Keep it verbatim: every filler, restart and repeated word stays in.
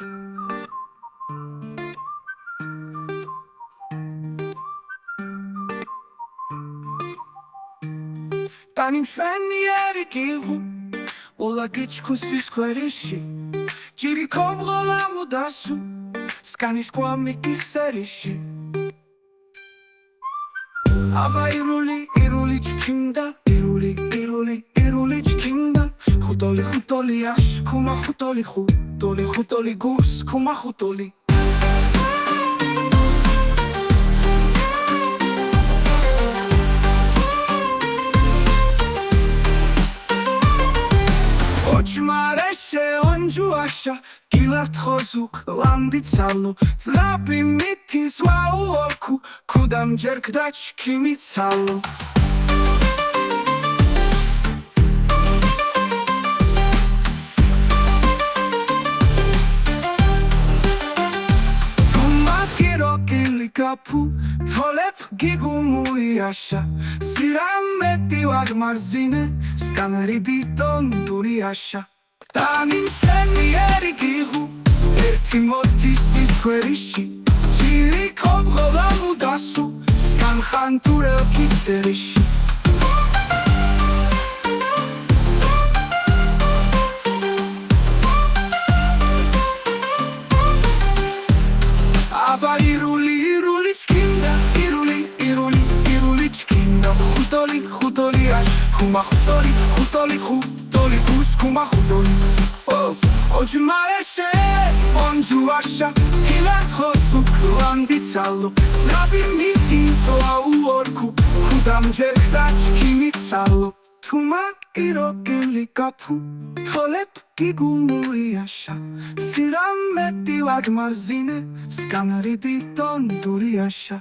ტანიმ შვენიერი გიღუ, ულა გიჩქუ სისქვერიში, ჯირი ქომღოლა მუდასუ, სკანის კვამი გისერიში. აბა ირული, ირული ჩქიმდა, ირული, ირული, ირული ჩქიმდა. ხუტოლი, ხუტოლი აშ, ქუმა ხუტოლი ხუ, ტოლი, ხუტოლი გუს, ქუმა ხუტოლი. ოჭმარეშე ონჯუ აშა, გილართ ხოზუ, ლანდი ცალო, ძღაბი მითის ვაუ ორქუ, ქუდამ ჯერქ და ჩქიმი ცალო. თუმა გირო გილი გაფუ, თოლეფ გიგუმუი აშა, სირამე დივარ მარზინე, სკანრი დიდონ დური აშა. ტანიმ შვენიერი გიღუ, ერთი მორთი სისქვერიში, ჯირი ქომღოლა მუდასუ, სკან ხანტურელ გისერიში. აბა ირული, ირული ჩქიმდა, ირული, ირული, ირული ჩქიმდა. ხუტოლი, ხუტოლი აშ, ქუმა ხუტოლი, ხუტოლი ხუ, ტოლი გუს, ქუმა ხუტოლი. ო, ოჭმარეშე ონჯუ აშა, გილართ ხოზუ, ლანდი ცალო, ძღაბი მითის ვაუ ორქუ, ქუდამ ჯერქ და ჩქიმი ცალო. თუმა გირო გილი გაფუ, თოლეფ გიგუმუი აშა, სირამე დივარ მარზინე, სკანრი დიდონ დური აშა.